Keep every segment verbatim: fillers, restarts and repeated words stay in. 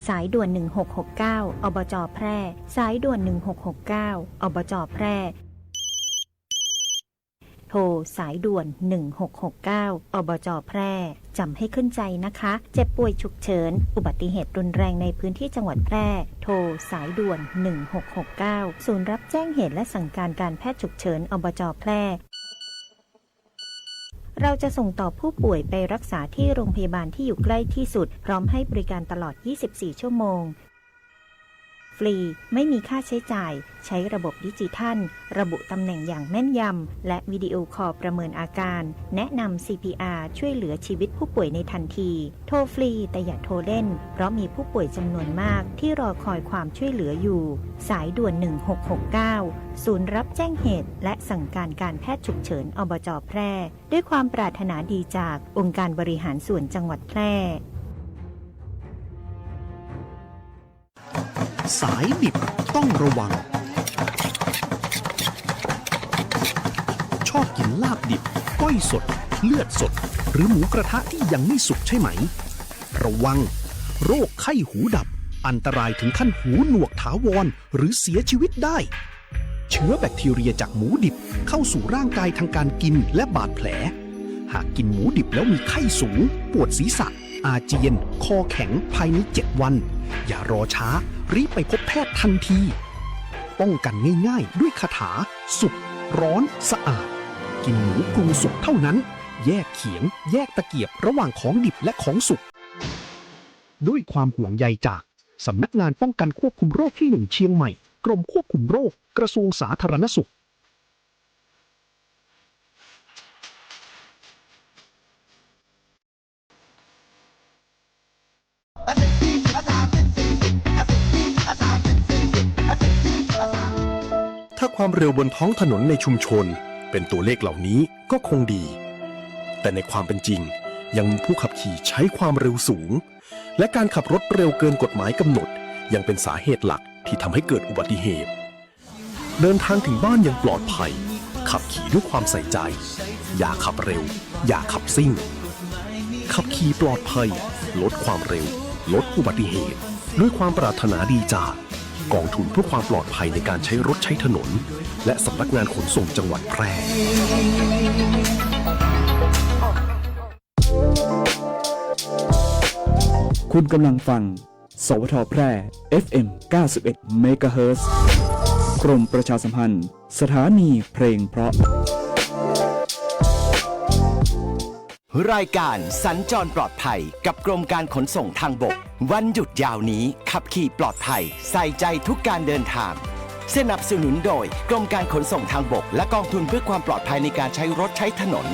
สายด่วนหนึ่งหกหกเก้า อบจ. แพร่ สายด่วนหนึ่งหกหกเก้า อบจ. แพร่ โทรสายด่วนหนึ่งหกหกเก้า อบจ. แพร่ จ๋ำให้ขึ้นใจ๋นะคะ เจ็บป่วยฉุกเฉิน อุบัติเหตุรุนแรงในพื้นที่จังหวัดแพร่ โทรสายด่วนหนึ่งหกหกเก้า ศูนย์รับแจ้งเหตุและสั่งการการแพทย์ฉุกเฉิน อบจ. แพร่ เราจะส่งต่อผู้ป่วยไปรักษาที่โรงพยาบาลที่อยู่ใกล้ที่สุด พร้อมให้บริการตลอดยี่สิบสี่ชั่วโมง ฟรี ไม่มีค่าใช้จ่าย ใช้ระบบดิจิทัล ระบุตำแหน่งอย่างแม่นยำ และวิดีโอคอลประเมินอาการ แนะนำ ซีพีอาร์ ช่วยเหลือชีวิตผู้ป่วยในทันที โทรฟรี แต่อย่าโทรเล่น เพราะมีผู้ป่วยจำนวนมากที่รอคอยความช่วยเหลืออยู่ สายด่วนหนึ่งหกหกเก้า ศูนย์รับแจ้งเหตุและสั่งการการแพทย์ฉุกเฉิน อบจ. แพร่ ด้วยความปรารถนาดีจากองค์การบริหารส่วนจังหวัดแพร่ สายดิบต้องระวัง ชอบกินลาบดิบ ก้อยสด เลือดสด หรือหมูกระทะที่ยังไม่สุกใช่ไหม ระวัง โรคไข้หูดับ อันตรายถึงขั้นหูหนวกถาวร หรือเสียชีวิตได้ เชื้อแบคทีเรียจากหมูดิบเข้าสู่ร่างกายทางการกินและบาดแผล หากกินหมูดิบแล้วมีไข้สูง ปวดศีรษะ อาเจียน คอแข็ง ภายในเจ็ดวัน อย่ารอช้า รีบไปพบแพทย์ทันที ป้องกันง่ายๆ ด้วยคาถา สุก ร้อน สะอาด กินหมูปรุงสุกเท่านั้น แยกเขียง แยกตะเกียบระหว่างของดิบและของสุก ด้วยความห่วงใยจากสำนักงานป้องกันควบคุมโรคที่หนึ่งเชียงใหม่ กรมควบคุมโรค กระทรวงสาธารณสุข ถ้าความเร็วบนท้องถนนในชุมชนเป็นตัวเลขเหล่านี้ก็คงดี แต่ในความเป็นจริงยังมีผู้ขับขี่ใช้ความเร็วสูง และการขับรถเร็วเกินกฎหมายกำหนดยังเป็นสาเหตุหลักที่ทำให้เกิดอุบัติเหตุ เดินทางถึงบ้านอย่างปลอดภัย ขับขี่ด้วยความใส่ใจ อย่าขับเร็ว อย่าขับซิ่ง ขับขี่ปลอดภัย ลดความเร็ว ลดอุบัติเหตุ ด้วยความปรารถนาดีจากกองทุนเพื่อความปลอดภัยในการใช้รถใช้ถนน และสำนักงานขนส่งจังหวัดแพร่ คุณกำลังฟัง สวท.แพร่ เอฟเอ็ม เก้าสิบเอ็ด เมกะเฮิรตซ์ กรมประชาสัมพันธ์ สถานีเพลงเพราะ รายการสัญจรปลอดภัยกับกรมการขนส่งทางบก วันหยุดยาวนี้ขับขี่ปลอดภัย ใส่ใจทุกการเดินทาง สนับสนุนโดยกรมการขนส่งทางบก และกองทุนเพื่อความปลอดภัยในการใช้รถใช้ถนน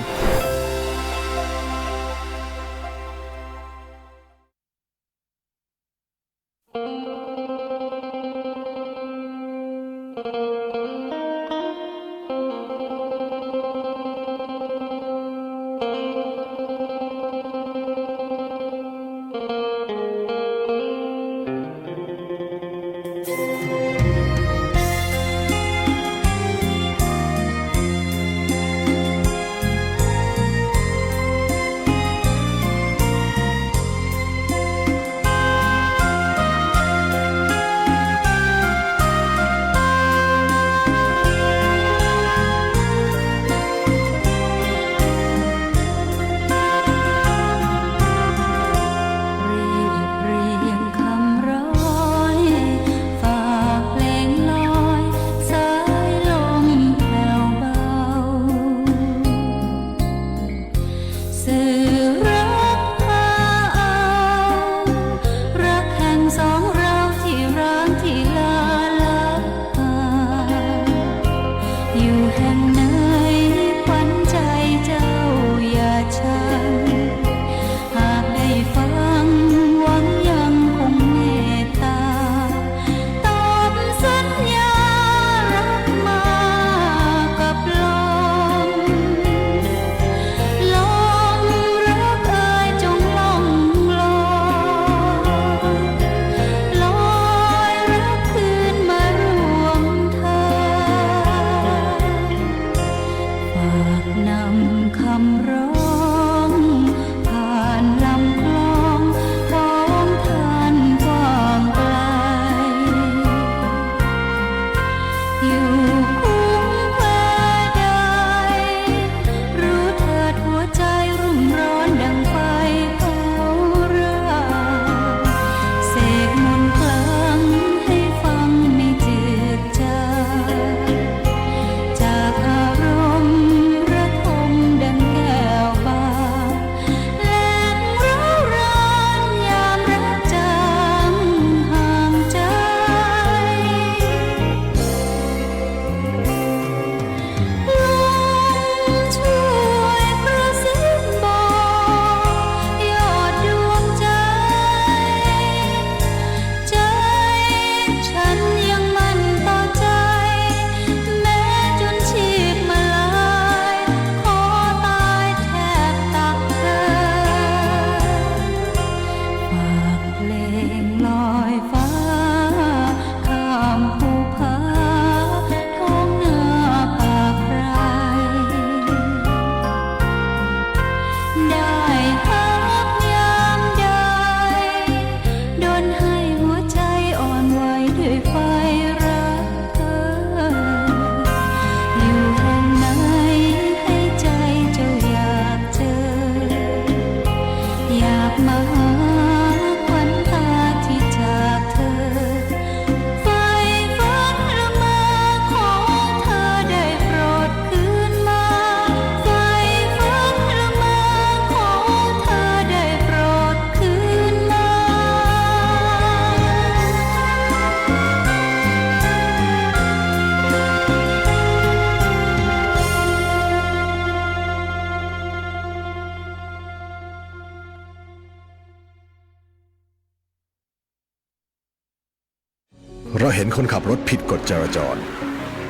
เราเห็นคนขับรถผิดกฎจราจร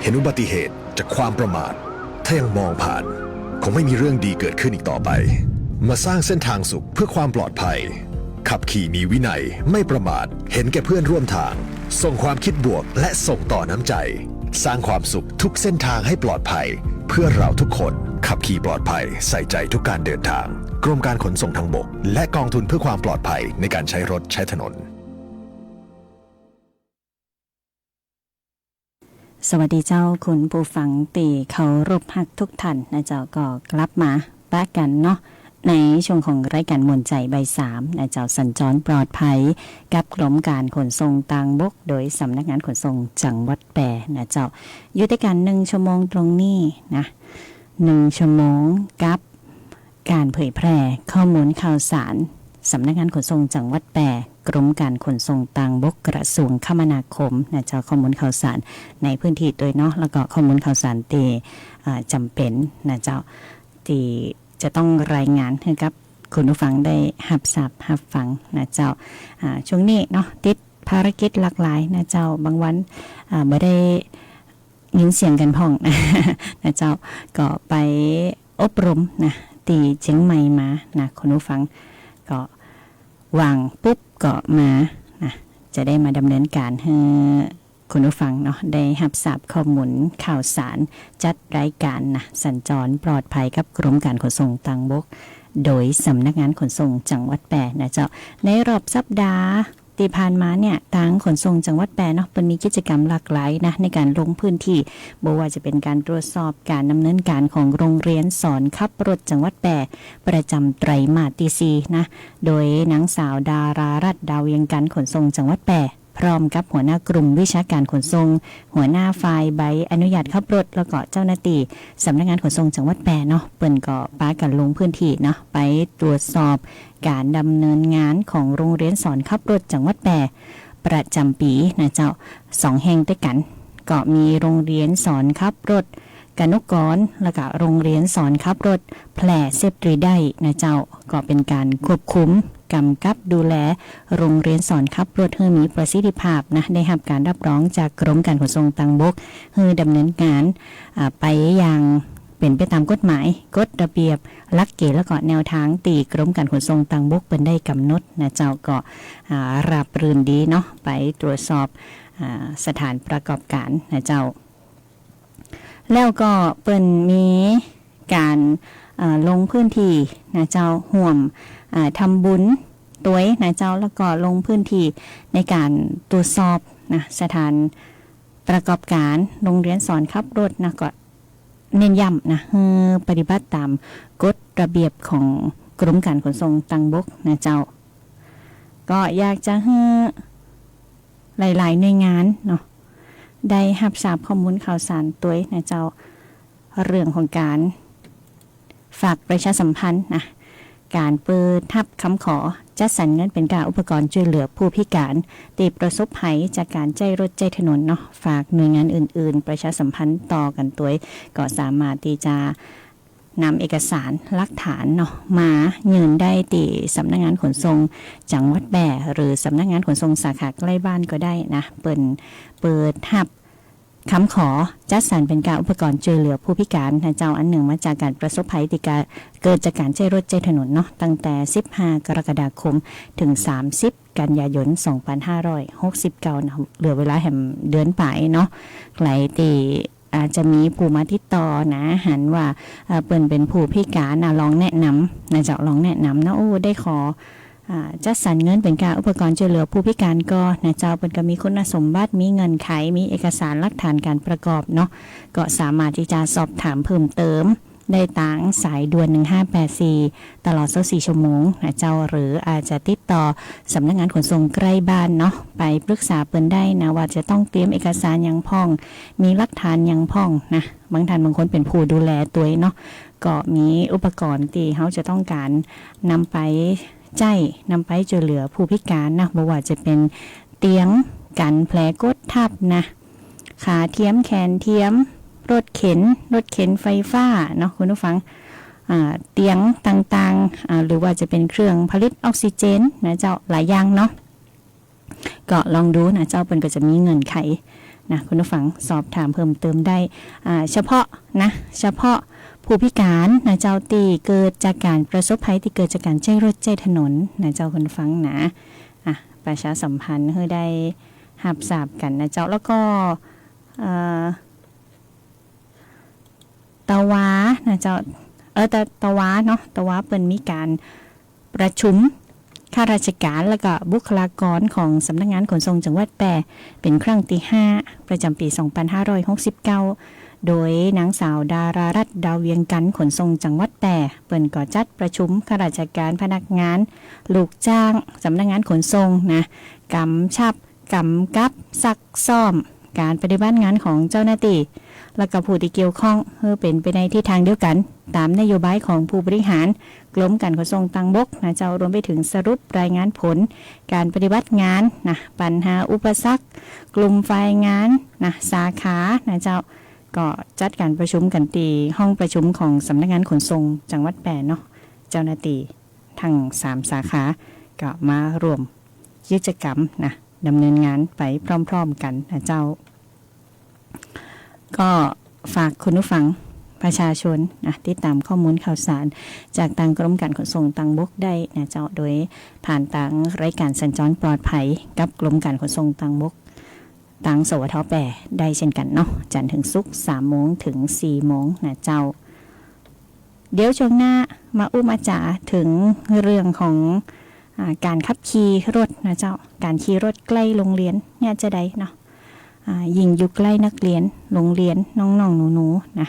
เห็นอุบัติเหตุจากความประมาท ถ้ายังมองผ่าน คงไม่มีเรื่องดีเกิดขึ้นอีกต่อไป มาสร้างเส้นทางสุขเพื่อความปลอดภัย ขับขี่มีวินัย ไม่ประมาท เห็นแก่เพื่อนร่วมทาง ส่งความคิดบวก และส่งต่อน้ำใจ สร้างความสุขทุกเส้นทางให้ปลอดภัย เพื่อเราทุกคน ขับขี่ปลอดภัย ใส่ใจทุกการเดินทาง กรมการขนส่งทางบก และกองทุนเพื่อความปลอดภัยในการใช้รถใช้ถนน สวัสดีเจ้า คุณผู้ฟังตี้เคารพฮักทุกท่านนะเจ้า ก็กลับมาปะกั๋นเนาะ ในช่วงของรายการม่วนใจ๋บ่ายสามนะเจ้า สัญจรปลอดภัย กับกรมการขนส่งตางบก โดยสำนักงานขนส่งจังหวัดแป้นะเจ้า อยู่ตวยกั๋นหนึ่งชั่วโมงตรงนี้นะ หนึ่งชั่วโมงกับ ก๋านเผยแพร่ข้อมูลข่าวสาร สำนักงานขนส่งจังหวัดแป้ กรมการขนส่งตางบก กระทรวงคมนาคมนะเจ้า ข้อมูลข่าวสารในพื้นที่ตวยเนาะ แล้วก็ข้อมูลข่าวสารตี้ อ่า จ๋ำเป๋นนะเจ้า ตี้จะต้องรายงานหื้อกับคุณผู้ฟังได้ฮับทราบฮับฟังนะเจ้า อ่า ช่วงนี้เนาะ ติดภารกิจหลากหลายนะเจ้า บางวัน อ่า บ่ได้ ยินเสียงกั๋นพ่อง นะเจ้า ก็ไปอบรมนะ ตี้เจียงใหม่มานะ คุณผู้ฟัง ก็ว่างปุ๊บก็มานะ จะได้มาดำเนินก๋านหื้อคุณผู้ฟังเนาะ ได้ฮับทราบข้อมูลข่าวสาร จัดรายก๋านนะ สัญจรปลอดภัยกับกรมการขนส่งตางบก โดยสำนักงานขนส่งจังหวัดแป้นะเจ้า ในรอบสัปดาห์ ตี้ผ่านมาเนี่ย ตางขนส่งจังหวัดแป้เนาะ เปิ้นมีกิจกรรมหลากหลายนะ ในก๋านลงพื้นที่ บ่ว่าจะเป๋นก๋านตรวจสอบก๋านดำเนินก๋านของโรงเรียนสอนขับรถจังหวัดแป้ ประจ๋ำไตรมาสตี้สี่นะ โดยนางสาวดารารัตน์ ดาวเวียงจันทน์ ขนส่งจังหวัดแป้ พร้อมกับหัวหน้ากลุ่มวิชาการขนส่ง หัวหน้าฝ่ายใบอนุญาตขับรถ แล้วก็เจ้าหน้าตี้สำนักงานขนส่งจังหวัดแป้เนาะ เปิ้นก็ปากั๋นลงพื้นที่เนาะ ไปตรวจสอบ ก๋านดำเนินงานของโรงเรียนสอนขับรถจังหวัดแป้ประจ๋ำปี๋นะเจ้า สองแห่งตวยกั๋น ก็มีโรงเรียนสอนขับรถกนกกร แล้วก็โรงเรียนสอนขับรถแพร่เสตรีได้นะเจ้า ก็เป๋นก๋านควบคุมกำกับดูแลโรงเรียนสอนขับรถหื้อมีประสิทธิภาพนะ ได้ฮับก๋านฮับรองจากกรมการขนส่งตางบก หื้อดำเนินงาน อ่า ไปอย่างเป๋นไปตามกฎหมาย กฎระเบียบ หลักเกณฑ์ แล้วก็แนวทางตี้กรมการขนส่งตางบกเปิ้นได้ก๋ำหนดนะเจ้า ก็ อ่า ราบรื่นดีเนาะ ไปตรวจสอบ อ่า สถานประกอบก๋านนะเจ้า แล้วก็เปิ้นมีก๋าน เอ่อ ลงพื้นที่นะเจ้า ฮ่วม อ่า ทำบุญตวยนะเจ้า แล้วก็ลงพื้นที่ในก๋านตรวจสอบนะ สถานประกอบก๋านโรงเรียนสอนขับรถนะ ก็ เน้นย้ำนะ หื้อปฏิบัติตามกฎระเบียบของกรมการขนส่งตางบกนะเจ้า ก็อยากจะหื้อหลายๆ หน่วยงานเนาะ ได้ฮับทราบข้อมูลข่าวสารตวยนะเจ้า เรื่องของก๋าน ฝากประชาสัมพันธ์นะ ก๋านเปิดฮับกำขอจัดสรรเงินเป๋นก้าอุปกรณ์จ้วยเหลือผู้พิการตี้ประสบภัยจากก๋านใจ๊รถใจ๊ถนนเนาะ ฝากหน่วยงานอื่นๆ ประชาสัมพันธ์ต่อกั๋นตวย ก็สามารถตี้จะนำเอกสารหลักฐานเนาะ มายื่นได้ตี้สำนักงานขนส่งจังหวัดแป้ หรือสำนักงานขนส่งสาขาใกล้บ้านก็ได้นะ เปิ้นเปิดฮับ กำขอจัดสรรเป๋นก้าอุปกรณ์จ้วยเหลือผู้พิการนะเจ้า อันเนื่องมาจากก๋านประสบภัยตี้กะเกิดจากก๋านใจ๊รถใจ๊ถนนเนาะ ตั้งแต่สิบห้ากรกฎาคม เถิงสามสิบกันยายน สองพันห้าร้อยหกสิบเก้านะ เหลือเวลาแหมเดือนป๋ายเนาะ ใผตี้อาจจะมีผู้มาติดต่อนะ หันว่า เอ่อ เปิ้นเป๋นผู้พิการนะ ลองแนะนำนะเจ้า ลองแนะนำนะ โอ้ ได้ขอ อ่า จัดสรรเงินเป๋นก้าอุปกรณ์จ้วยเหลือผู้พิการก่อนะเจ้า เปิ้นก็มีคุณสมบัติ มีเงื่อนไข มีเอกสารหลักฐานก๋านประกอบเนาะ ก็สามารถตี้จะสอบถามเพิ่มเติมได้ตางสายด่วน หนึ่งห้าแปดสี่ ตลอดซาวสี่ชั่วโมงนะเจ้า หรืออาจจะติดต่อสำนักงานขนส่งใกล้บ้านเนาะ ไปปรึกษาเปิ้นได้นะ ว่าจะต้องเตรียมเอกสารหยังพ่อง มีหลักฐานหยังพ่องนะ บางท่านบางคนเป๋นผู้ดูแลตวยเนาะ ก็มีอุปกรณ์ตี้เฮาจะต้องก๋านนำไป ใจ๊นำไปจ้วยเหลือผู้พิการนะ บ่ว่าจะเป๋นเตียงกั๋นแผลกดทับนะ ขาเทียม แขนเทียม รถเข็น รถเข็นไฟฟ้าเนาะ คุณผู้ฟัง อ่า เตียงต่างๆ อ่า หรือว่าจะเป๋นเครื่องผลิตออกซิเจนนะเจ้า หลายอย่างเนาะ ก็ลองดูนะเจ้า เปิ้นก็จะมีเงื่อนไขนะ คุณผู้ฟังสอบถามเพิ่มเติมได้ อ่า เฉพาะนะ เฉพาะผู้พิการนะเจ้า ตี้เกิดจากก๋านประสบภัย ตี้เกิดจากก๋านใจ๊รถใจ๊ถนนนะเจ้า คุณผู้ฟังนะ อ่ะ ประชาสัมพันธ์หื้อได้ฮับทราบกั๋นนะเจ้า แล้วก็ เอ่อ ตะวานะเจ้า เออ ตะ ตะวาเนาะ ตะวาเปิ้นมีก๋านประชุมข้าราชการแล้วก็บุคลากรของสำนักงานขนส่งจังหวัดแป้ เป๋นครั้งตี้ห้า ประจ๋ำปี๋สองปันห้าร้อยหกสิบเก้า โดยนางสาวดารารัตน์ ดาวเวียงจันทน์ ขนส่งจังหวัดแป้ เปิ้นก็จัดประชุมข้าราชการ พนักงาน ลูกจ้าง สำนักงานขนส่งนะ ก๋ำชับ ก๋ำกับซักซ้อมก๋านปฏิบัติงานของเจ้าหน้าตี้ และก็ผู้ตี้เกี่ยวข้อง หื้อเป๋นไปในทิศตางเดียวกั๋น ต๋ามนโยบายของผู้บริหารกรมก๋านขนส่งตางบกนะเจ้า รวมไปเถิงสรุปรายงานผลก๋านปฏิบัติงานนะ ปัญหาอุปสรรค กลุ่มฝ่ายงานนะ สาขานะเจ้า ก็จัดก๋านประชุมกั๋นตี้ห้องประชุมของสำนักงานขนส่งจังหวัดแป้เนาะ เจ้าหน้าตี้ ตึงสามสาขา ก็มาร่วมกิจกรรมนะ ดำเนินงานไปพร้อมๆ กั๋นนะเจ้า ก็ฝากคุณผู้ฟังประชาชนนะ ติดต๋ามข้อมูลข่าวสารจากตางกรมก๋านขนส่งตางบกได้นะเจ้า โดยผ่านตางรายก๋านสัญจรปลอดภัยกับกรมก๋านขนส่งตางบก ตาง สวท แป้ได้เจ้นกั๋นเนาะ จันทร์เถิงศุกร์ สามโมงเถิงสี่โมงนะเจ้า เดี๋ยวช่วงหน้ามาอู้มาจ๋าเถิงเรื่องของ อ่า ก๋านขับขี่รถนะเจ้า ก๋านขี่รถใก้โฮงเฮียนเนี่ยจะใดเนาะ อ่า ยิ่งอยู่ใก้นักเฮียน โฮงเฮียน น้องๆ หนูๆ นะ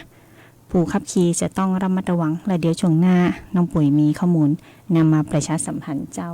ผู้ขับขี่จะต้องระมัดระวัง และเดี๋ยวช่วงหน้าน้องปุ๋ยมีข้อมูลนำมาประชาสัมพันธ์เจ้า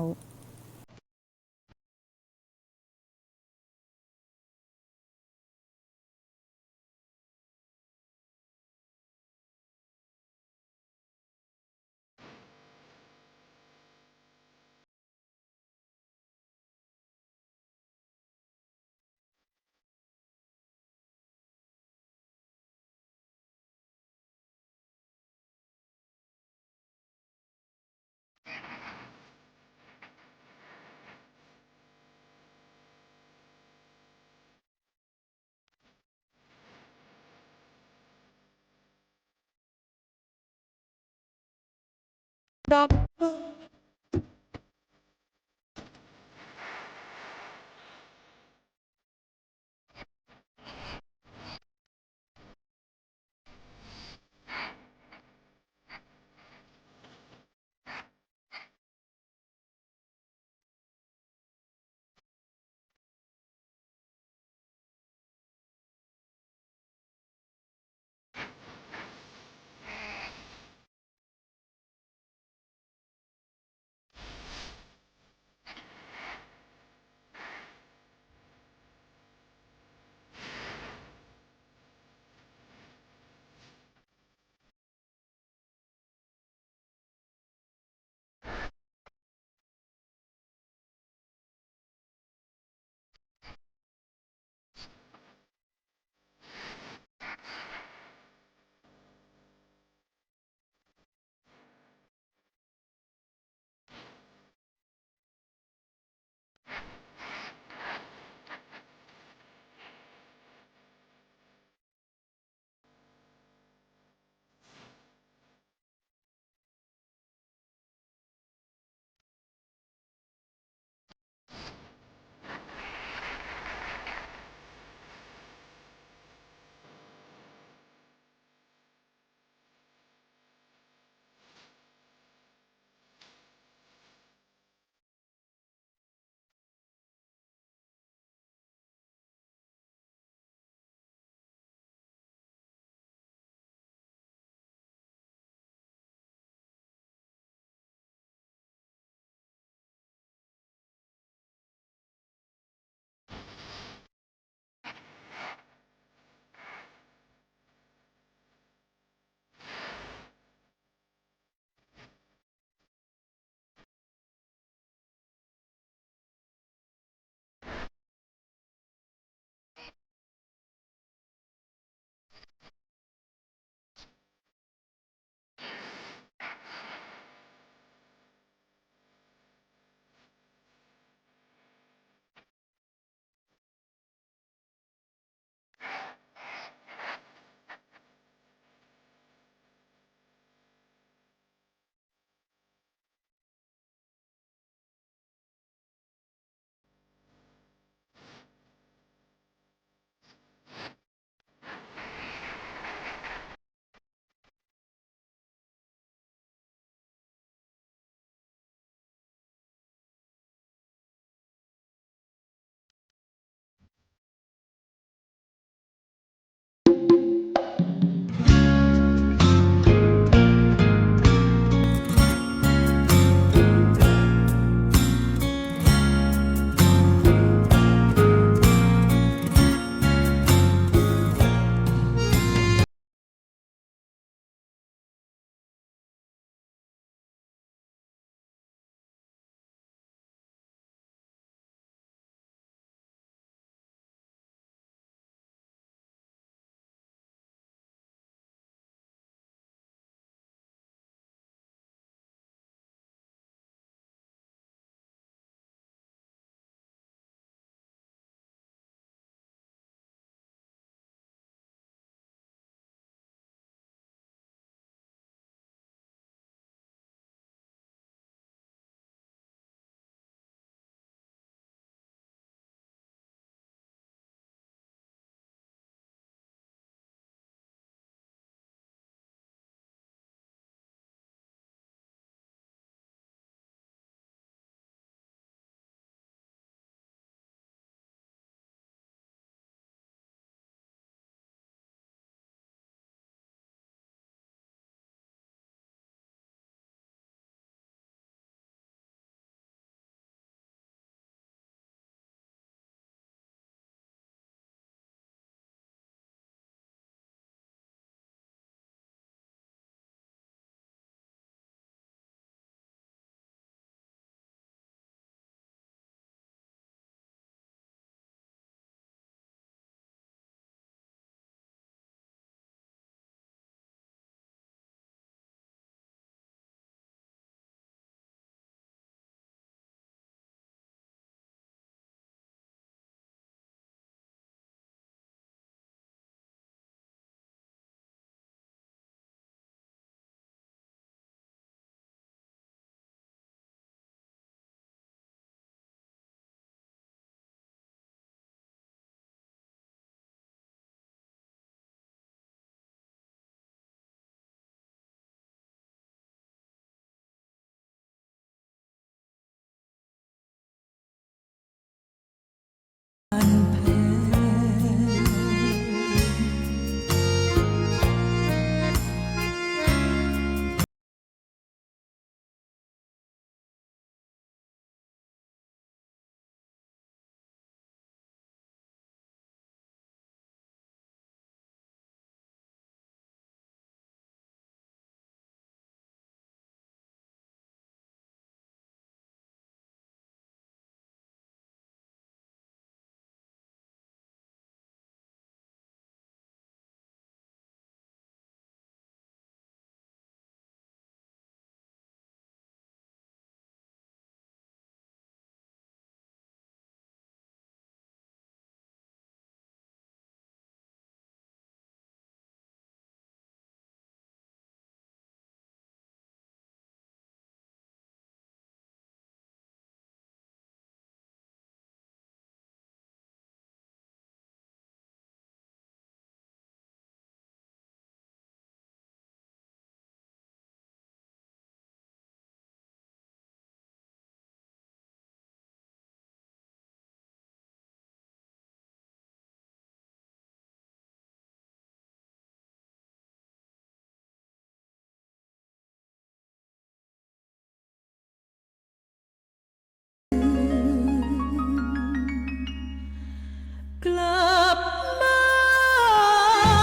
กลับบ้า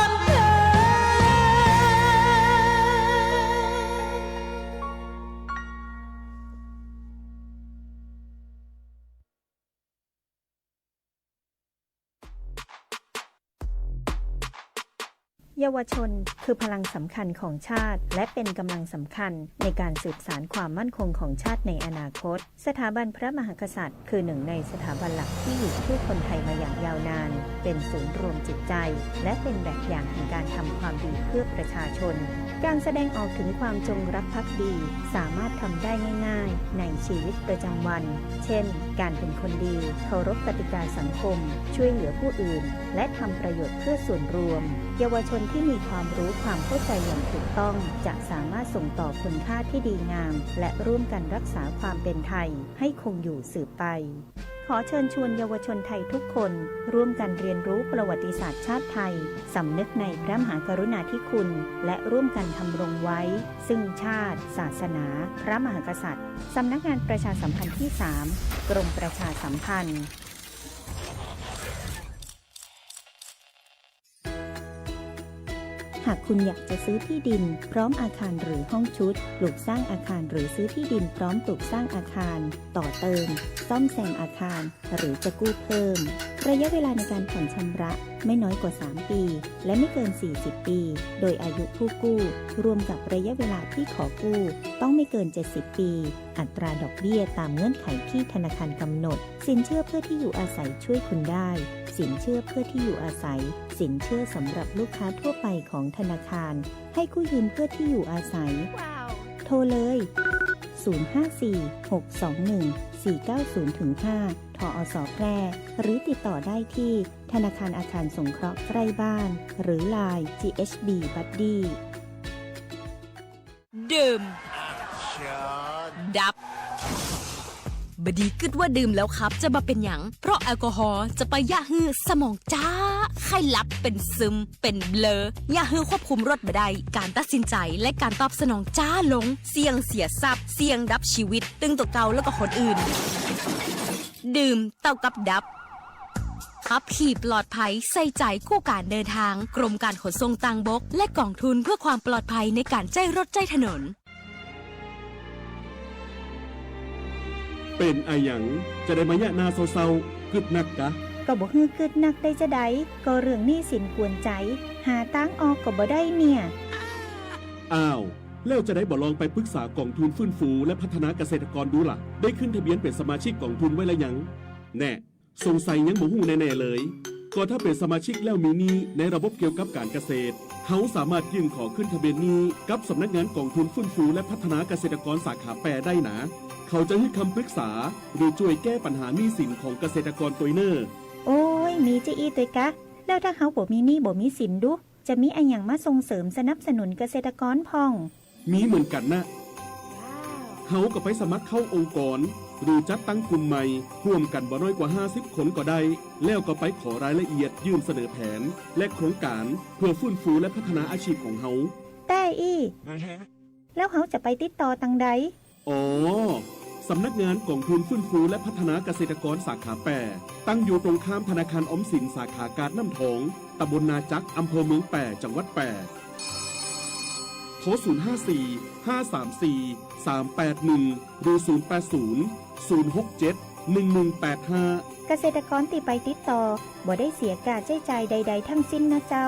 นเถิด เยาวชนคือพลังสำคัญของชาติ และเป็นกำลังสำคัญในการสืบสานความมั่นคงของชาติในอนาคต สถาบันพระมหากษัตริย์คือหนึ่งในสถาบันหลักที่อยู่คู่คนไทยมาอย่างยาวนาน เป็นศูนย์รวมจิตใจ และเป็นแบบอย่างแห่งการทำความดีเพื่อประชาชน การแสดงออกถึงความจงรักภักดีสามารถทำได้ง่ายๆ ในชีวิตประจำวัน เช่น การเป็นคนดี เคารพกติกาสังคม ช่วยเหลือผู้อื่น และทำประโยชน์เพื่อส่วนรวม เยาวชนที่มีความรู้ความเข้าใจอย่างถูกต้อง จะสามารถส่งต่อคุณค่าที่ดีงาม และร่วมกันรักษาความเป็นไทยให้คงอยู่สืบไป ขอเชิญชวนเยาวชนไทยทุกคน ร่วมกันเรียนรู้ประวัติศาสตร์ชาติไทย สำนึกในพระมหากรุณาธิคุณ และร่วมกันทำรงไว้ ซึ่งชาติ ศาสนา พระมหากษัตริย์ สำนักงานประชาสัมพันธ์ที่สาม กรมประชาสัมพันธ์ หากคุณอยากจะซื้อที่ดินพร้อมอาคารหรือห้องชุด ปลูกสร้างอาคารหรือซื้อที่ดินพร้อมปลูกสร้างอาคาร ต่อเติม ซ่อมแซมอาคาร หรือจะกู้เพิ่ม ระยะเวลาในการผ่อนชำระไม่น้อยกว่าสามปี และไม่เกินสี่สิบปี โดยอายุผู้กู้ รวมกับระยะเวลาที่ขอกู้ ต้องไม่เกินเจ็ดสิบปี อัตราดอกเบี้ยตามเงื่อนไขที่ธนาคารกำหนด สินเชื่อเพื่อที่อยู่อาศัยช่วยคุณได้ สินเชื่อเพื่อที่อยู่อาศัย สินเชื่อสำหรับลูกค้าทั่วไปของธนาคาร ให้กู้ยืมเพื่อที่อยู่อาศัย โทรเลย ศูนย์ห้าสี่ หกสองหนึ่ง สี่เก้าศูนย์ห้า ทอส แพร่ หรือติดต่อได้ที่ธนาคารอาคารสงเคราะห์ใกล้บ้าน หรือ ไลน์ จีเอชบี บัดดี้ ดื่ม ดับ บ่ดีกึ๊ดว่าดื่มแล้วขับจะบ่เป๋นหยัง เพราะแอลกอฮอล์จะไปเยียะหื้อสมองจ๊า ไข้หลับ เป๋นซึม เป๋นเบลอ เยียะหื้อควบคุมรถบ่ได้ ก๋านตัดสินใจ๋ และก๋านตอบสนองจ๊าลง เสี่ยงเสียทรัพย์ เสี่ยงดับชีวิต ตึงตั๋วเก่าและก็คนอื่น ดื่มเต้ากับดับ ขับขี่ปลอดภัย ใส่ใจ๋กู้ก๋านเดินตาง กรมการขนส่งตางบก และก๋องทุนเพื่อความปลอดภัยในก๋านใจ๊รถใจ๊ถนน เป๋นอะหยังจะได้มาเยียะหน้าเศร้าๆ กึ๊ดนักกะ ก็บ่หื้อกึ๊ดนักได้จาใด ก็เรื่องหนี้สินกวนใจ๋ หาตางออกก็บ่ได้เนี่ย อ้าว แล้วจะได้บ่ลองไปปึกษาก๋องทุนฟื้นฟูและพัฒนาเกษตรกรดูล่ะ ได้ขึ้นทะเบียนเป๋นสมาชิกก๋องทุนไว้แล้วยัง แน่ สงสัยยังบ่ฮู้แน่ๆ เลย ก็ถ้าเป๋นสมาชิกแล้วมีหนี้ในระบบเกี่ยวกับก๋านเกษตร เฮาสามารถยื่นขอขึ้นทะเบียนหนี้กับสำนักงานก๋องทุนฟื้นฟูและพัฒนาเกษตรกรสาขาแปดได้นา เขาจะหื้อคำปึกษา หรือจ้วยแก้ปัญหาหนี้สินของเกษตรกรตวยเน่อ โอ้ย มีจาอี้ตวยกะ แล้วถ้าเฮาบ่มีหนี้บ่มีสินดู จะมีอะหยังมาส่งเสริมสนับสนุนเกษตรกรพ่อง มีเหมือนกั๋นนะ เฮาก็ไปสมัครเข้าองค์กร หรือจัดตั้งกลุ่มใหม่ ฮ่วมกั๋นบ่น้อยกว่าห้าสิบคนก็ได้ แล้วก็ไปขอรายละเอียดยื่นเสนอแผน และโครงก๋าน เพื่อฟื้นฟูและพัฒนาอาชีพของเฮา แต๊อี้ แล้วเฮาจะไปติดต่อตังใด อ๋อ สำนักงานก๋องทุนฟื้นฟูและพัฒนาเกษตรกรสาขาแปด ตั้งอยู่ตรงข้ามธนาคารออมสินสาขากาดน้ำทอง ตำบลนาจัก อำเภอเมืองแปด จังหวัดแปด โทร ศูนย์ห้าสี่ ห้าสามสี่ สามแปดหนึ่ง หรือ ศูนย์แปดศูนย์ ศูนย์หกเจ็ด หนึ่งหนึ่งแปดห้า เกษตรกรตี้ไปติดต่อ บ่ได้เสียค่าใจ๊จ่ายใดๆ ทั้งสิ้นนะเจ้า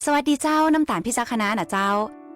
สวัสดีเจ้า น้ำตาลพิจักขณานะเจ้า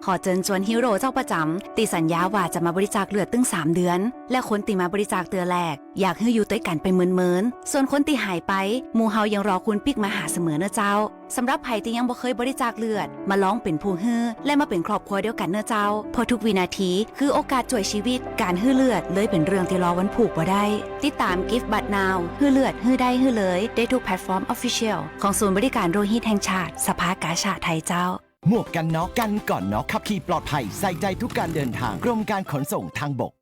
ขอเจิญจวนฮีโร่เจ้าประจ๋ำ ตี้สัญญาว่าจะมาบริจาคเลือดตึงสามเดือน และคนตี้มาบริจาคเตื้อแรก อยากหื้ออยู่ตวยกั๋นไปเมินๆ ส่วนคนตี้หายไป หมู่เฮายังรอคุณปิ๊กมาหาเสมอเน้อเจ้า สำหรับใผตี้ยังบ่เคยบริจาคเลือด มาลองเป๋นผู้หื้อ และมาเป๋นครอบครัวเดียวกั๋นเน้อเจ้า เพราะทุกวินาทีคือโอกาสจ้วยชีวิต ก๋านหื้อเลือดเลยเป๋นเรื่องตี้รอวันผูกบ่ได้ ติดต๋าม Give Blood Now หื้อเลือด หื้อได้ หื้อเลย ได้ทุกแพลตฟอร์ม Official ของศูนย์บริการโลหิตแห่งชาติ สภากาชาดไทยเจ้า หมวกกันน็อก กันก่อนน็อก ขับขี่ปลอดภัย ใส่ใจทุกการเดินทาง กรมการขนส่งทางบก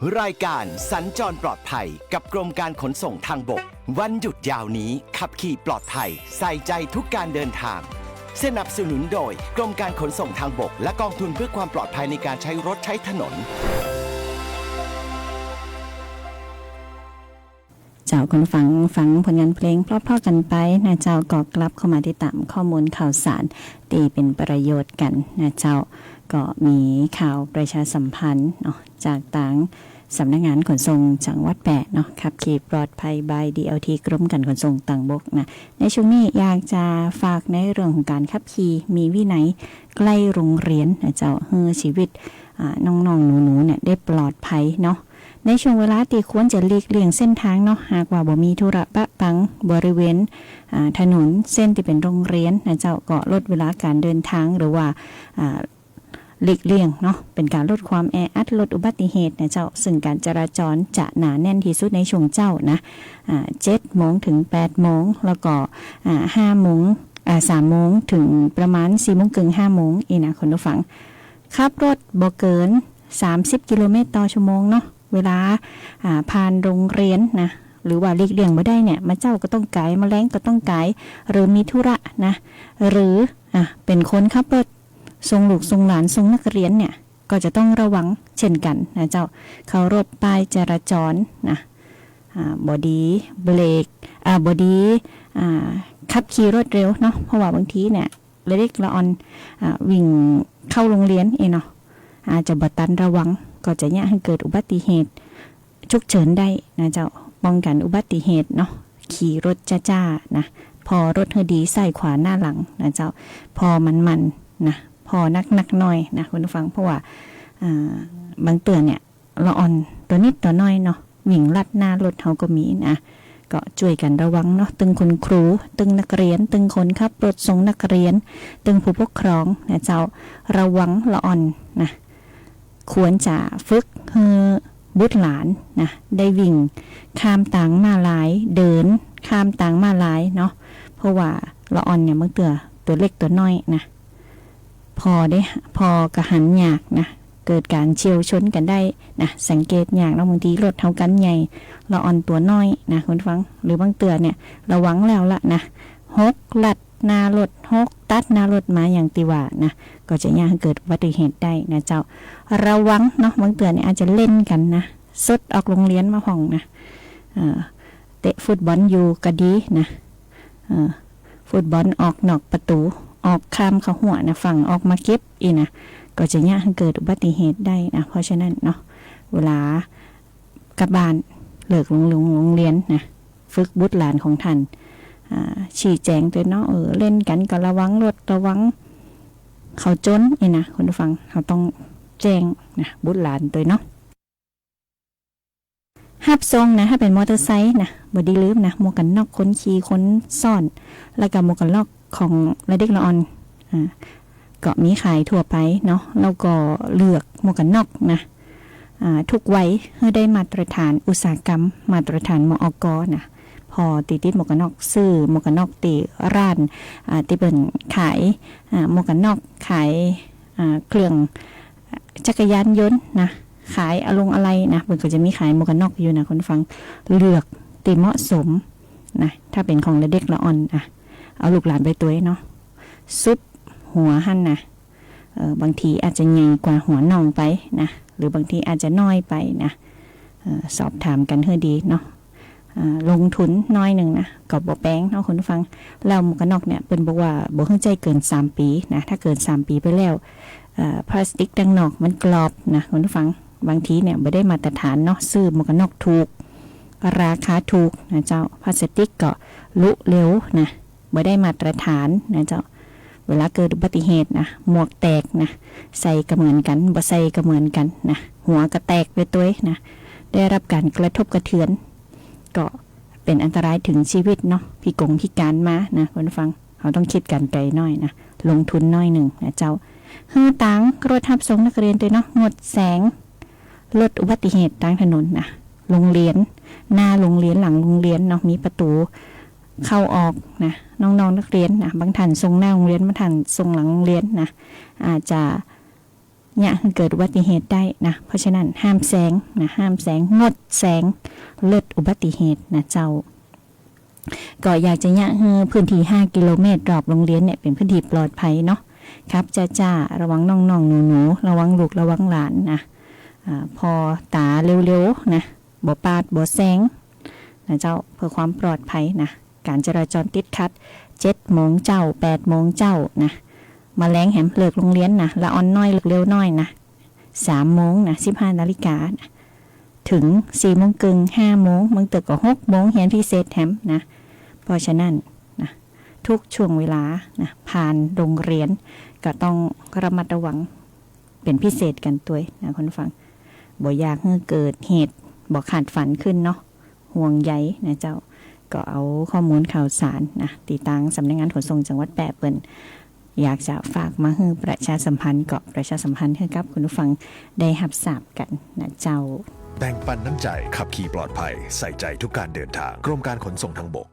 รายการสัญจรปลอดภัยกับกรมการขนส่งทางบก วันหยุดยาวนี้ขับขี่ปลอดภัย ใส่ใจทุกการเดินทาง สนับสนุนโดยกรมการขนส่งทางบก และกองทุนเพื่อความปลอดภัยในการใช้รถใช้ถนน เจ้า คุณฟัง ฟังผลงานเพลงเพราะๆ กันไปนะเจ้า ก็กลับเข้ามาติดตามข้อมูลข่าวสารตี้เป๋นประโยชน์กั๋นนะเจ้า ก็มีข่าวประชาสัมพันธ์เนาะ จากตางสำนักงานขนส่งจังหวัดแป้เนาะ ขับขี่ปลอดภัย บาย ดีแอลที กรมการขนส่งทางบกนะ ในช่วงนี้อยากจะฝากในเรื่องของการขับขี่มีวินัยใกล้โรงเรียนนะเจ้า หื้อชีวิต อ่า น้องๆ หนูๆ เนี่ยได้ปลอดภัยเนาะ ในช่วงเวลาตี้ควรจะหลีกเลี่ยงเส้นทางเนาะ หากว่าบ่มีธุระปะปังบริเวณ อ่า ถนนเส้นตี้เป๋นโรงเรียนนะเจ้า ก็ลดเวลาการเดินทาง หรือว่า อ่า หลีกเลี่ยงเนาะ เป๋นการลดความแออัด ลดอุบัติเหตุนะเจ้า ซึ่งการจราจรจะหนาแน่นที่สุดในช่วงเจ๊านะ อ่า เจ็ดโมงถึงแปดโมง แล้วก็ อ่า ห้าโมง อ่า สามโมงถึงประมาณสี่โมงเกิง ห้าโมง อี้นะคุณผู้ฟัง ขับรถบ่เกินสามสิบกิโลเมตรต่อชั่วโมงเนาะ เวลา อ่า ผ่านโรงเรียนนะ หรือว่าหลีกเลี่ยงบ่ได้เนี่ย มาเจ๊าก็ต้องก๋าย มาแลงก็ต้องก๋าย หรือมีธุระนะ หรือ อ่า เป๋นคนขับรถส่งลูกส่งหลานส่งนักเรียนเนี่ย ก็จะต้องระวังเช่นกั๋นนะเจ้า เคารพป้ายจราจรนะ อ่า บ่ดีเบรก อ่า บ่ดี อ่า ขับขี่รถเร็วเนาะ เพราะว่าบางทีเนี่ย เล็กละอ่อน อ่า วิ่งเข้าโรงเรียนเองเนาะ อาจจะบ่ตันระวัง ก็จะเยียะหื้อเกิดอุบัติเหตุ ฉุกเฉินได้นะเจ้า ป้องกันอุบัติเหตุเนาะ ขี่รถจ๊าๆ นะ ผ่อรถหื้อดี ซ้ายขวาหน้าหลังนะเจ้า ผ่อมันๆ นะ ผ่อนักๆ หน้อยนะคุณผู้ฟัง เพราะว่า อ่า บางเตื้อเนี่ย ละอ่อนตั๋วนิดตั๋วน้อยเนาะ วิ่งลัดหน้ารถเฮาก็มีนะ ก็จ้วยกั๋นระวังเนาะ ตึงคุณครู ตึงนักเรียน ตึงคนขับรถส่งนักเรียน ตึงผู้ปกครองนะเจ้า ระวังละอ่อนนะ ควรจะฝึกหื้อบุตรหลานนะ ได้วิ่งข้ามตางม้าลาย เดินข้ามตางม้าลายเนาะ เพราะว่าละอ่อนเนี่ยบางเตื้อตั๋วเล็กตั๋วน้อยนะ ผ่อได้ ผ่อก็หันยากนะ เกิดการเฉี่ยวชนกั๋นได้นะ สังเกตยากเนาะ บางทีรถเฮากั๋นใหญ่ ละอ่อนตั๋วน้อยนะคุณผู้ฟัง หรือบางเตื้อเนี่ย ระวังแล้วละนะ หกลัดหน้ารถ หกตัดหน้ารถมาอย่างตี้ว่านะ ก็จะเยียะหื้อเกิดอุบัติเหตุได้นะเจ้า ระวังเนาะ บางเตื้อเนี่ยอาจจะเล่นกั๋นนะ สดออกโรงเรียนมาพ่องนะ เอ่อ เตะฟุตบอลอยู่ก็ดีนะ เอ่อ ฟุตบอลออกนอกประตู๋ ออกข้ามเข้าฮั้วนะ ฝั่งออกมาเก็บอี้นะ ก็จะเยียะหื้อเกิดอุบัติเหตุได้นะ เพราะฉะนั้นเนาะ เวลากลับบ้าน เลิกโรง โรง โรงเรียนนะ ฝึกบุตรหลานของต้าน อ่า ชี้แจ๋งตวยเนาะ เออ เล่นกั๋นก็ระวังรถ ระวังเขาโจรอี้นะคุณผู้ฟัง เฮาต้องแจ้งนะ บุตรหลานตวยเนาะ ฮับส่งนะ ถ้าเป๋นมอเตอร์ไซค์นะ บ่ดีลืมนะ หมวกกั๋นน็อกคนขี่คนซ้อน แล้วก็หมวกกั๋นน็อกของเล็กละอ่อน อ่า ก็มีขายทั่วไปเนาะ แล้วก็เลือกหมวกกั๋นน็อกนะ อ่า ทุกวัยหื้อได้มาตรฐานอุตสาหกรรม มาตรฐาน มอก.นะ ผ่อตี้ติดหมวกกั๋นน็อก ซื้อหมวกกั๋นน็อกตี้ร้าน อ่า ตี้เปิ้นขาย อ่า หมวกกั๋นน็อก ขาย อ่า เครื่อง จักรยานยนต์นะ ขายอะลงอะไหล่นะ เปิ้นก็จะมีขายหมวกกั๋นน็อกอยู่นะคุณผู้ฟัง เลือกตี้เหมาะสมนะ ถ้าเป๋นของเล็กละอ่อน อ่ะ เอาลูกหลานไปตวยเนาะ ซุปหัวหั้นนะ เอ่อ บางทีอาจจะใหญ่กว่าหัวน้องไปนะ หรือบางทีอาจจะน้อยไปนะ เอ่อ สอบถามกั๋นหื้อดีเนาะ อ่า ลงทุนน้อยนึ่งนะ ก็บ่แปงเนาะคุณผู้ฟัง แล้วหมวกกั๋นน็อกเนี่ย เปิ้นบอกว่าบ่หื้อใจ๊เกินสามปี๋นะ ถ้าเกินสามปี๋ไปแล้ว เอ่อ พลาสติกตังนอกมันกรอบนะคุณผู้ฟัง บางทีเนี่ยบ่ได้มาตรฐานเนาะ ซื้อหมวกกั๋นน็อกถูก ราคาถูกนะเจ้า พลาสติกก็ลุเร็วนะ บ่ได้มาตรฐานนะเจ้า เวลาเกิดอุบัติเหตุนะ หมวกแตกนะ ใส่ก็เหมือนกั๋น บ่ใส่ก็เหมือนกั๋นนะ หัวก็แตกไปตวยนะ ได้รับการกระทบกระเทือน ก็เป๋นอันตรายถึงชีวิตเนาะ พิกงพิการมานะคุณผู้ฟัง เฮาต้องคิดก๋านไก๋หน้อยนะ ลงทุนหน้อยนึ่งนะเจ้า หื้อตางรถฮับส่งนักเรียนตวยเนาะ งดแสง ลดอุบัติเหตุตางถนนนะ โรงเรียน หน้าโรงเรียน หลังโรงเรียนเนาะ มีประตู๋เข้าออกนะ น้องๆ นักเรียนนะ บางท่านส่งหน้าโรงเรียน บางท่านส่งหลังโรงเรียนนะ อาจจะ เยียะหื้อเกิดอุบัติเหตุได้นะ เพราะฉะนั้นห้ามแซงนะ ห้ามแซง งดแซง ลดอุบัติเหตุนะเจ้า ก็อยากจะเยียะหื้อพื้นตี้ห้ากิโลเมตรรอบโรงเรียนเนี่ยเป๋นพื้นตี้ปลอดภัยเนาะ ขับจ๊าๆ ระวังน้องๆ หนูๆ ระวังลูกระวังหลานนะ อ่า ผ่อต๋าเร็วๆ นะ บ่ปาดบ่แซงนะเจ้า เปื้อความปลอดภัยนะ ก๋านจราจรติดขัด เจ็ดโมงเจ๊า แปดโมงเจ๊านะ มาแลงแหมเลิกโรงเรียนนะ ละอ่อนน้อย เลิกเร็วน้อยนะ สามโมงนะ สิบห้านาฬิกานะ เถิงสี่โมงเกิ่ง ห้าโมง บางเตื้อก็หกโมง เฮียนพิเศษแหมนะ เพราะฉะนั้นนะ ทุกช่วงเวลานะ ผ่านโรงเรียนก็ต้องระมัดระวังเป๋นพิเศษกั๋นตวยนะคุณผู้ฟัง บ่อยากหื้อเกิดเหตุบ่คาดฝันขึ้นเนาะ ห่วงใยนะเจ้า ก็เอาข้อมูลข่าวสารนะ ตี้ตางสำนักงานขนส่งจังหวัดแป้เปิ้น อยากจะฝากมาหื้อประชาสัมพันธ์ ก็ประชาสัมพันธ์หื้อกับคุณผู้ฟังได้ฮับทราบกั๋นนะเจ้า แบ่งปันน้ำใจ ขับขี่ปลอดภัย ใส่ใจทุกการเดินทาง กรมการขนส่งทางบก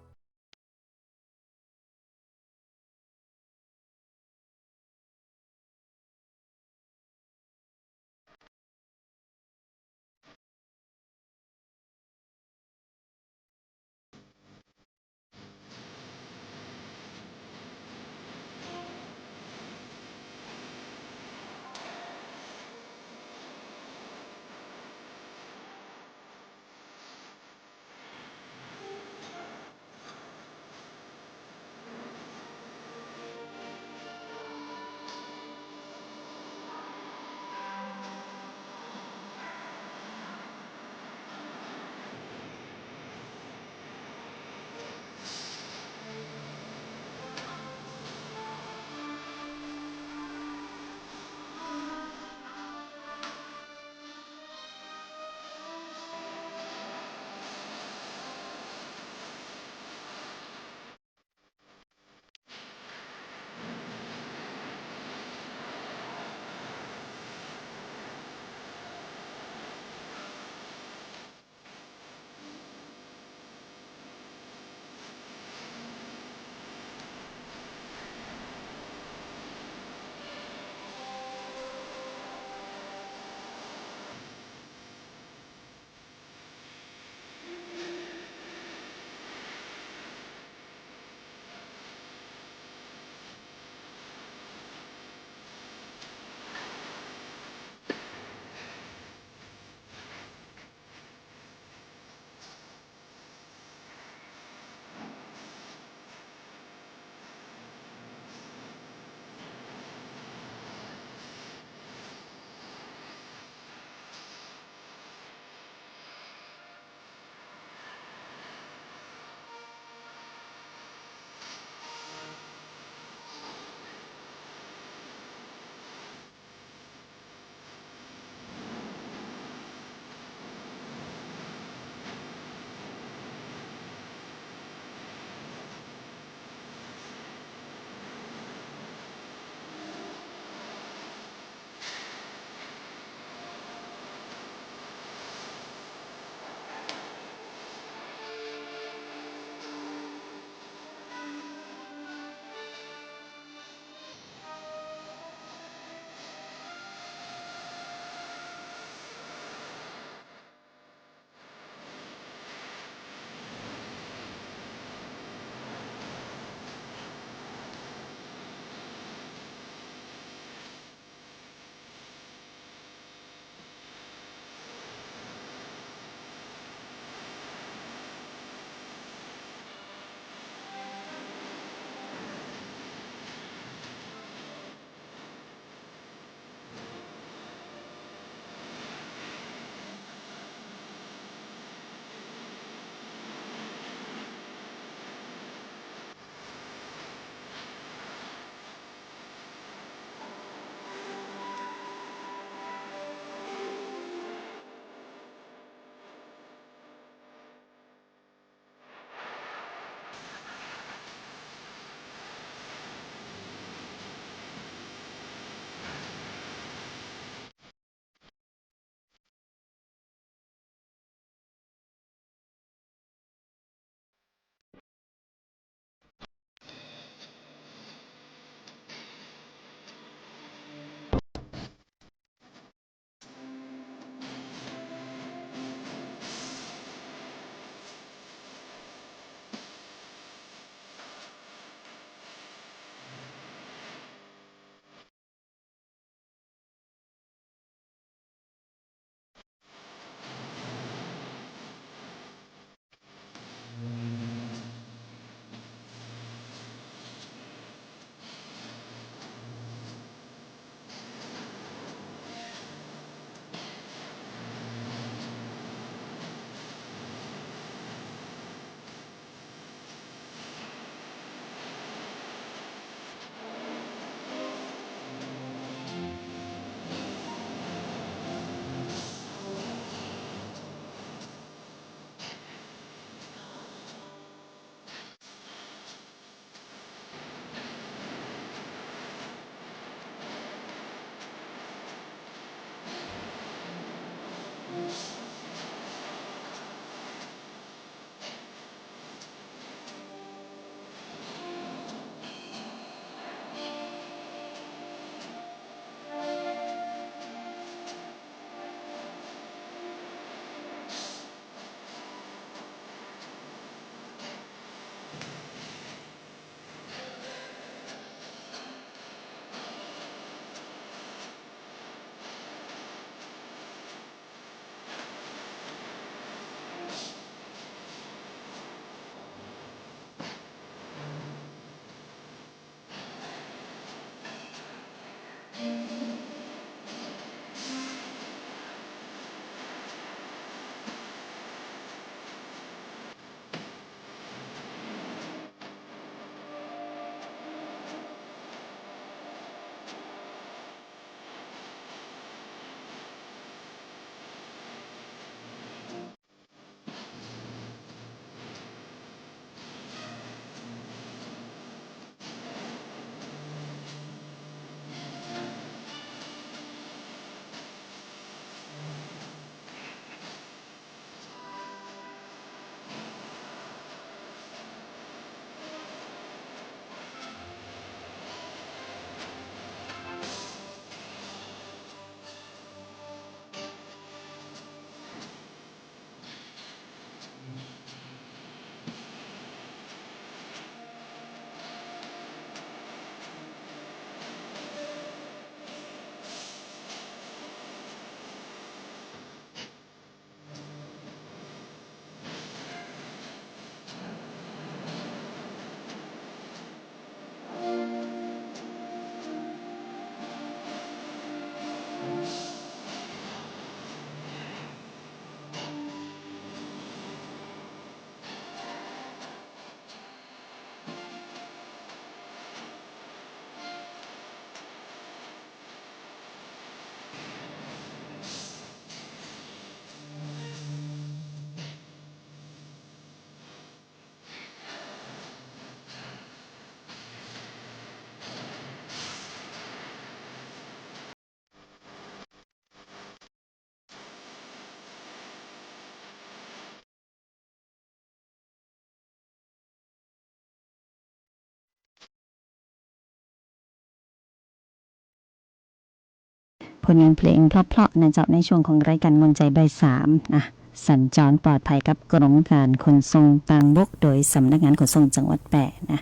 ผลงานเพลงเพราะๆ นะเจ้า ในช่วงของรายการม่วนใจ๋บ่ายสามนะ สัญจรปลอดภัยกับกรมการขนส่งตางบก โดยสำนักงานขนส่งจังหวัดแป้นะ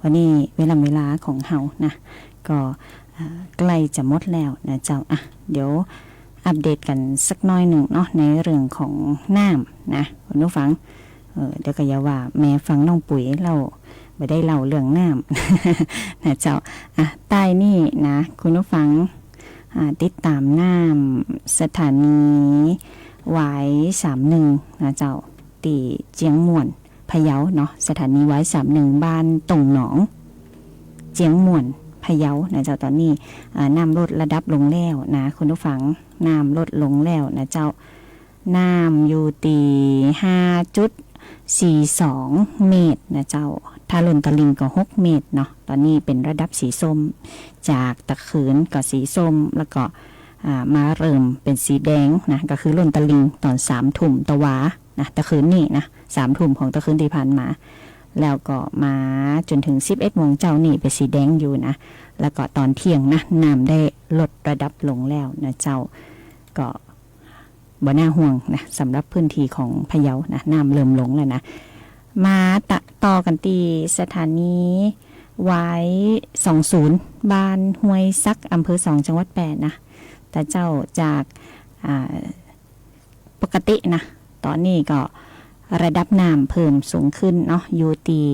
วันนี้เวลา เวลาของเฮานะ ก็ อ่า ใก้จะหมดแล้วนะเจ้า อ่ะ เดี๋ยวอัปเดตกั๋นสักหน้อยนึ่งเนาะ ในเรื่องของน้ำนะ คุณผู้ฟัง เออ เดี๋ยวก็อย่าว่าแม่ฟังน้องปุ๋ยเล่า บ่ได้เล่าเรื่องน้ำ นะเจ้า อ่ะ ใต้นี่นะ คุณผู้ฟัง อ่า ติดต๋ามน้ำสถานีหวายสามหนึ่งนะเจ้า ตี้เจียงม่วน พะเยาเนาะ สถานีหวายสามหนึ่ง บ้านต่งหนอง เจียงม่วน พะเยานะเจ้า ต๋อนนี้ อ่า น้ำลดระดับลงแล้วนะ คุณผู้ฟัง น้ำลดลงแล้วนะเจ้า น้ำอยู่ตี้ห้าจุดสี่สองเมตรนะเจ้า ถ้าล้นตลิ่งก็หกเมตรเนาะ ต๋อนนี้เป๋นระดับสีส้ม จากตะคืนก็สีส้ม แล้วก็ อ่า มาเริ่มเป๋นสีแดงนะ ก็คือล้นตลิ่งต๋อนสามทุ่มตะวานะ ตะคืนนี้นะ สามทุ่มของตะคืนตี้ผ่านมา แล้วก็มาจ๋นเถิงสิบเอ็ดโมงเจ๊านี่เป๋นสีแดงอยู่นะ แล้วก็ต๋อนเที่ยงนะ น้ำได้ลดระดับลงแล้วนะเจ้า ก็ บ่น่าห่วงนะ สำหรับพื้นที่ของพะเยานะ น้ำเริ่มลงแล้วนะ มาตะ ต่อกั๋นตี้สถานีหวายสองศูนย์ บ้านห้วยซัก อำเภอสอง จังหวัดแป้นะ แต่เจ้าจาก อ่า ปกตินะ ต๋อนนี้ก็ระดับน้ำเพิ่มสูงขึ้นเนาะ อยู่ตี้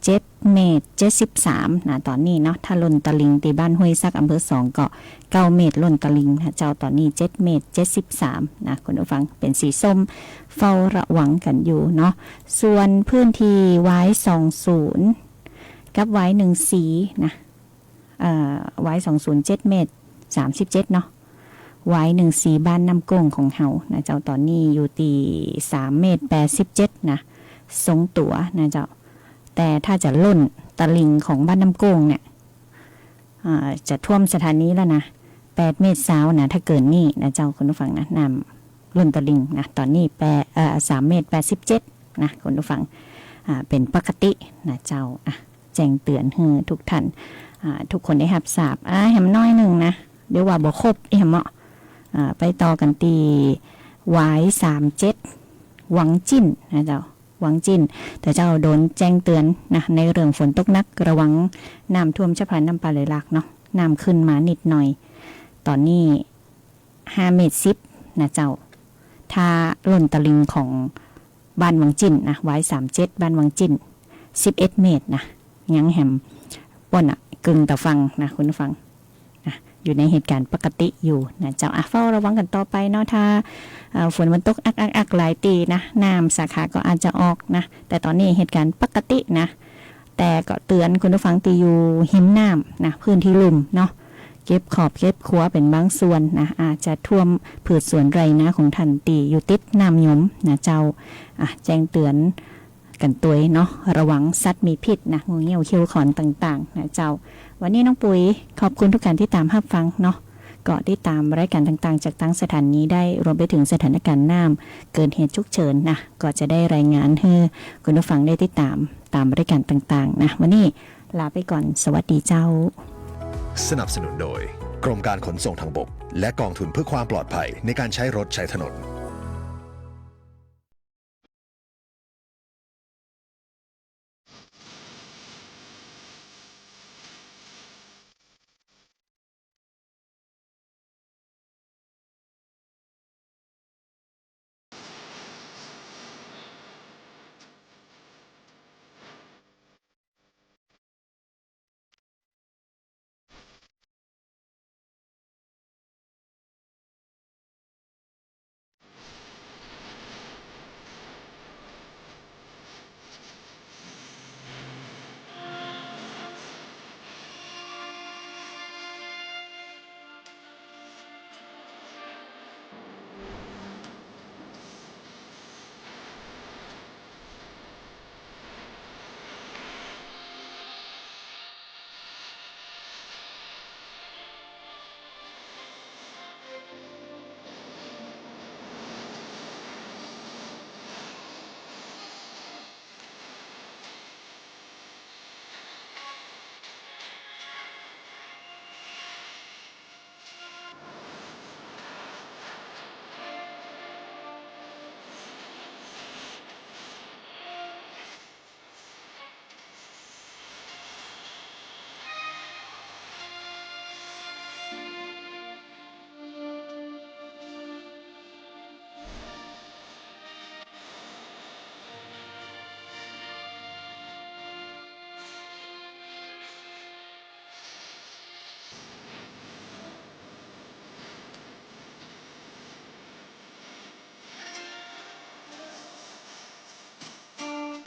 เจ็ดเมตรเจ็ดสิบสามนะ ต๋อนนี้เนาะ ถ้าล้นตลิ่งตี้บ้านห้วยซัก อำเภอสอง ก็ เก้าเมตรล้นตลิ่งนะเจ้า ต๋อนนี้เจ็ดเมตรเจ็ดสิบสามนะ คุณผู้ฟัง เป๋นสีส้ม เฝ้าระวังกั๋นอยู่เนาะ ส่วนพื้นที่หวายสองศูนย์ กับหวายหนึ่งสี่นะ เอ่อ หวายสองศูนย์ เจ็ดเมตรสามสิบเจ็ดเนาะ หวายหนึ่งสี่ บ้านน้ำโก้งของเฮานะเจ้า ต๋อนนี้อยู่ตี้สามเมตรแปดสิบเจ็ดนะ ทรงตั๋วนะเจ้า แต่ถ้าจะล้นตลิ่งของบ้านน้ำโก้งเนี่ย อ่า จะท่วมสถานีแล้วนะ แปดเมตรซาวนะ ถ้าเกินนี้นะเจ้า คุณผู้ฟังนะ น้ ล้นตลิ่งนะ ต๋อนนี้แปด เอ่อ สามเมตรแปดสิบเจ็ดนะ คุณผู้ฟัง อ่า เป๋นปกตินะเจ้า อ่ะ แจ้งเตื๋อนหื้อกู้ท่าน อ่า กู้คนได้ฮับทราบ อ่า แหมน้อยนึ่งนะ เดี๋ยวว่าบ่ครบ แหมเนาะ อ่า ไปต่อกั๋นตี้ หวายสามเจ็ด หวังจิ่นนะเจ้า หวังจิ่น แต่เจ้าโดนแจ้งเตื๋อนนะ ในเรื่องฝนตกหนัก ระวังน้ำท่วมฉับพลัน น้ำป่าไหลหลากเนาะ น้ำขึ้นมานิดหน่อย ต๋อนนี้ ห้าเมตรสิบนะเจ้า ถ้าล้นตลิ่งของบ้านหวังจิ่นนะ หวายสามเจ็ด บ้านหวังจิ่น สิบเอ็ดเมตรนะ ยังแหมป้นอะ กึ่งตาฝั่งนะ คุณผู้ฟัง นะ อยู่ในเหตุก๋ารณ์ปกติอยู่นะเจ้า อ่ะ เฝ้าระวังกั๋นต่อไปเนาะ ถ้า เอ่อ ฝนมันตกอักๆๆ หลายตี้นะ น้ำสาขาก็อาจจะออกนะ แต่ต๋อนนี้เหตุก๋ารณ์ปกตินะ แต่ก็เตื๋อนคุณผู้ฟังตี้อยู่ฮิมน้ำนะ พื้นที่ลุ่มเนาะ เก็บขอบเก็บคัวเป๋นบางส่วนนะ อาจจะท่วมพืชสวนไร่นาของท่านตี้อยู่ติดน้ำหยมนะเจ้า อ่ะ แจ้งเตื๋อนกั๋นตวยเนาะ ระวังสัตว์มีพิษนะ งูเงี้ยวเขี้ยวขอนต่างๆ นะเจ้า วันนี้น้องปุ๋ยขอบคุณกู้ท่านตี้ตามฮับฟังเนาะ ก็ติดตามรายก๋านต่างๆ จากตางสถานีได้ รวมไปเถิงสถานก๋ารณ์น้ำเกิดเหตุฉุกเฉินนะ ก็จะได้รายงานหื้อคุณผู้ฟังได้ติดตาม ตามรายก๋านต่างๆ นะ วันนี้ลาไปก่อน สวัสดีเจ้า สนับสนุนโดย กรมการขนส่งทางบก และกองทุนเพื่อความปลอดภัยในการใช้รถใช้ถนน